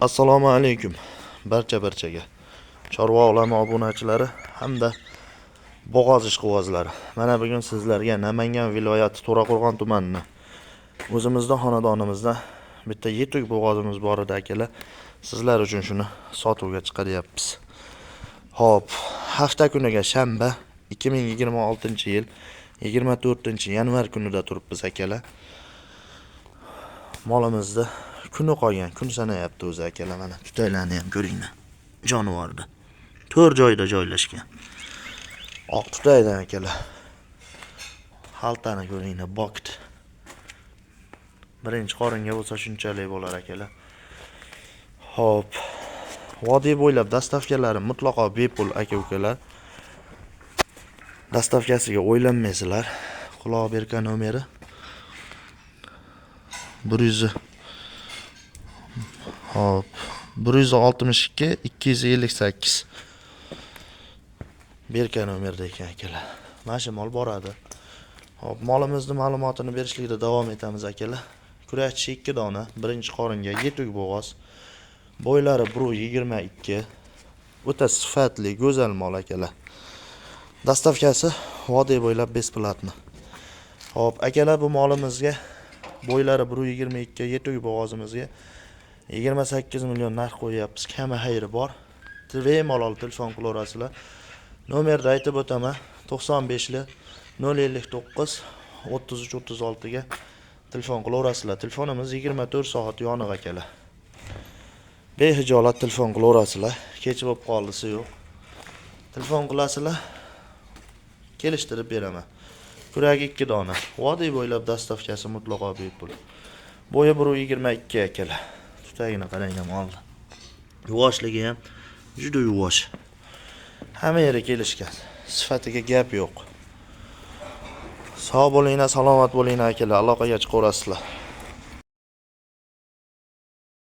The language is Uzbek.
Assalomu alaykum barcha barchaga. Chorva olami obunachilari hamda bo'g'oz ishqibozlari. Mana bugun sizlarga Namangan viloyati To'raqo'rg'on tumanini o'zimizda xonadonimizda bitta yetuk bo'g'ozimiz bor edi akalar. Sizlar uchun shuni sotuvga chiqaryapmiz. Xo'p, hafta kuniga shanba 2026-yil 24-yanvar kunida turibmiz akalar. Molimizni kuni qolgan, kun sanayapti o'zi akalar, mana tutaylarni ham ko'ringlar. Jonivorni. To'rt joyda joylashgan. Oq tutaydan akalar. Xaltani ko'ringlar, bokt. Birinchi qoringa bo'lsa shunchalik bo'lar akalar. Xo'p. Vodiy bo'ylab доставка lari mutlaqo bepul aka ukalar. Доставка siga o'ylanmaysizlar. Quloq berka nomeri 100. Xo'p, 162 258 berka nomerda ekan akalar. Mana shu mol boradi. Xo'p, molimizni ma'lumotini berishlikda davom etamiz akalar. Kurashchi 2 dona, birinchi qoringa yetuk bo'g'oz. Bo'ylari 1.22. O'ta sifatli, go'zal mol akalar. Доставка si vodiy bo'ylab бесплатно. Xo'p, akalar, bu molimizga bo'ylari 1.22 yetuk bo'g'ozimizga 28 million narx qo'yyapmiz. Kami xayri bor. Bemalol telefon qilaverasizlar. Nomerni aytib o'taman. 95 li 059 33 36 ga telefon qilaverasizlar. Telefonimiz 24 soat yoniq akalar. Behijolat telefon qilaverasizlar. Kech bo'lib qoldisi yo'q. Telefon qilasizlar, kelishtirib beraman. Kuragi 2 dona. Vodiy bo'ylab доставка si mutlaqo bepul. Bo'yi 1.22 akalar. Tutagini qaranglar molni. Yuvoshligi ham juda yuvosh. Hamma yeri kelishgan. Sifatiga gap yo'q. Sog' bo'linglar, salomat bo'linglar akalar. Aloqaga chiqaverasizlar.